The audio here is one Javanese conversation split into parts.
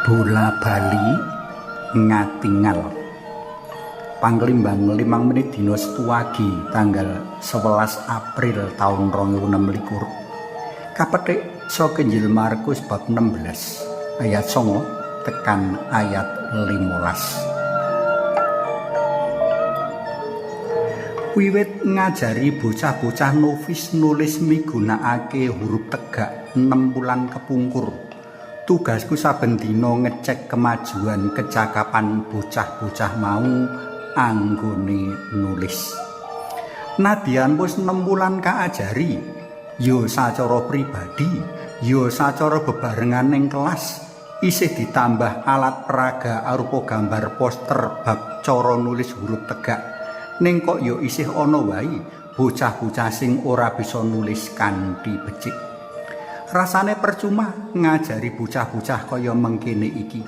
Bola bali ngatingal. Panglimbang 5 menit dina Setu Wage tanggal 11 April taun 2026. Kapetik saka Injil Markus bab 16 ayat 9 tekan ayat 15. Wiwit ngajari bocah-bocah novis nulis migunakake huruf tegak 6 wulan kepungkur. Tugasku saben dina ngecek kemajuan kecakapan bocah-bocah mau anggone nulis. Nadyan wis 6 wulan kaajari, ya sacara pribadi, ya sacara bebarengan ning kelas, isih ditambah alat peraga arupa gambar poster bab cara nulis huruf tegak. Ning kok ya isih ana wae bocah-bocah sing ora bisa nulis kanthi becik. Rasane percuma ngajari bocah-bocah kaya mengkene iki.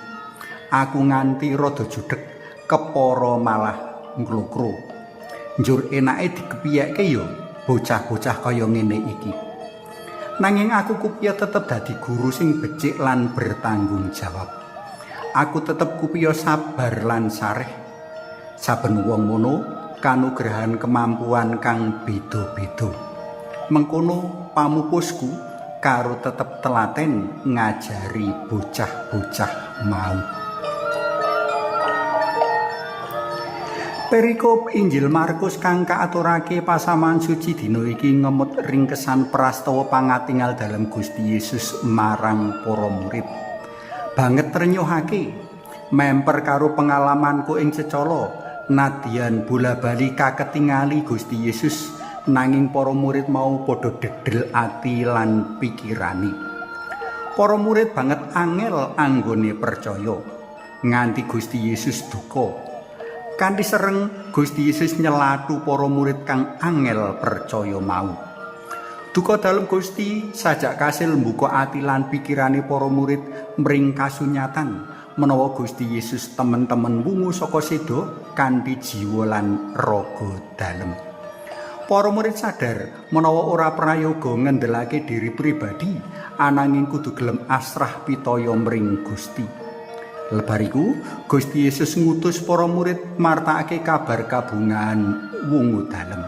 Aku nganti rada judeg, kepara malah nglokro. Njur enake dikepiyeke ya bocah-bocah kaya ngene iki. Nanging aku kupiye tetep dadi guru sing becik lan bertanggung jawab. Aku tetep kupiye sabar lan sareh. Saben wong mono kanugrahan kemampuan kang beda-beda. Mengkono pamupusku karo tetep telaten ngajari bocah-bocah mau. Perikop Injil Markus kang kaaturake pasaman suci dina iki ngemut ringkesan prastawa pangatingal dalem Gusti Yesus marang para murid. Banget trenyuhake memper karo pengalamanku ing secala, nadyan bola-bali kaketingali Gusti Yesus, nanging para murid mau padha dedel ati lan pikirane. Para murid banget angel anggone percaya nganti Gusti Yesus duka. Kanthi sereng Gusti Yesus nyelatu para murid kang angel percaya mau. Duka dalem Gusti sajak kasil mbuka ati lan pikirane para murid mring kasunyatan menawa Gusti Yesus temen-temen wungu saka seda kanthi jiwa lan raga dalem. Para murid sadar menawa ora prayoga ngendelake diri pribadi, ananging kudu gelem asrah pitaya mring Gusti. Lebariku, Gusti Yesus ngutus para murid martakake kabar kabungahan wungu dalem.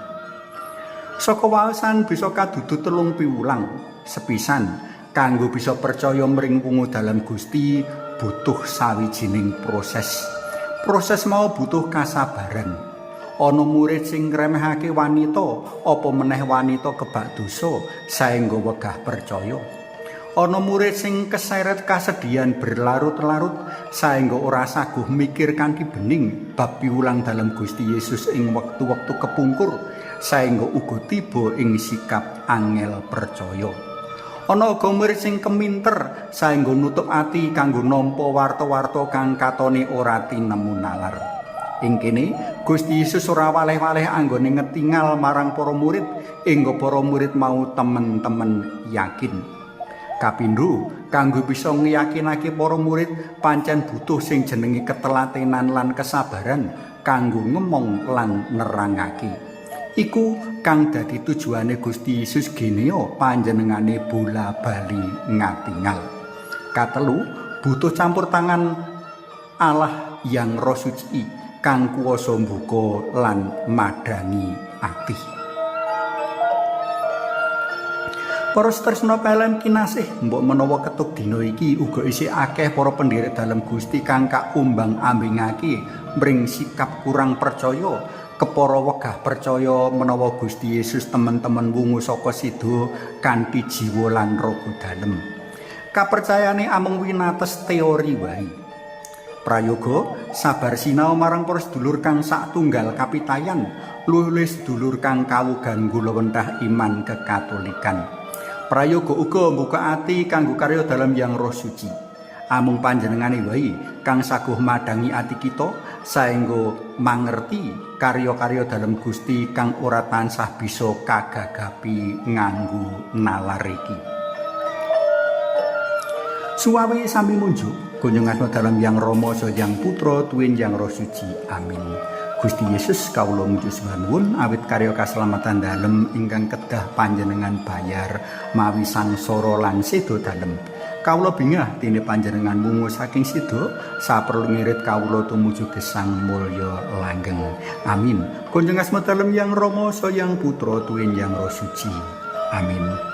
Saka waosan bisa kadudu 3 piwulang. Sepisan, kanggo bisa percaya mring wungu dalem Gusti butuh sawijining proses. Proses mau butuh kasabaran. Ana murid sing ngremehake wanita, apa meneh wanita kebak dosa, saengga wegah percaya. Ana murid sing keseret kasedihan berlarut-larut, saengga ora saguh mikir kanthi bening bab piwulang dalem Gusti Yesus ing wektu-wektu kepungkur, saengga uga tiba ing sikap angel percaya. Ana uga murid sing keminter, saengga nutup ati kanggo nampa warta-warta kang katone ora tinemu nalar. Ing kene Gusti Yesus ora waleh-waleh anggone ngetingal marang para murid engga para murid mau temen-temen yakin. Kapindho, kanggo bisa ngeyakinake para murid pancen butuh sing jenenge ketelatenan lan kesabaran kanggo ngemong lan nerangake. Iku kang dadi tujuane Gusti Yesus geneo panjenengane bola-bali ngatingal. Katelu, butuh campur tangan Allah yang Roh Suci kang kuwasa mbuka lan madangi ati. Para tresna pelem kinasih, mbok menawa ketuk dina iki uga isih akeh para pendherek dalem Gusti kang kaumbang-ambingake mring sikap kurang percaya, kepara wegah percaya menawa Gusti Yesus temen-temen wungu saka sida kanthi jiwa lan raga dalem. Kapercayane amung winates teori wae. Prayoga sabar sinau marang para sedulur kang satunggal kapitayan, luwih sedulur kang kawugan gulawentah iman kekatolikan. Prayoga uga mbuka ati kanggo karya dalem Yang Roh Suci. Amung panjenengane wae kang saguh madangi ati kita saengga mangerti karya-karya dalem Gusti kang ora tansah bisa kagagapi nganggo nalar iki. Suwawe sami munjuk, kunjungan dalem Yang Rama, Yang Putra, tuwin Yang Roh Suci. Amin. Gusti Yesus, kawula muji nuwun awit karya kaselamatan dalem ingkang kedah panjenengan bayar mawi sangsara lan seda dalem. Kawula bingah dene panjenengan wungu saking seda saperlu ngirit kawula tumuju gesang mulya langgeng. Amin. Kunjung asma dalem Yang Rama, Yang Putra, tuwin Yang Roh Suci. Amin.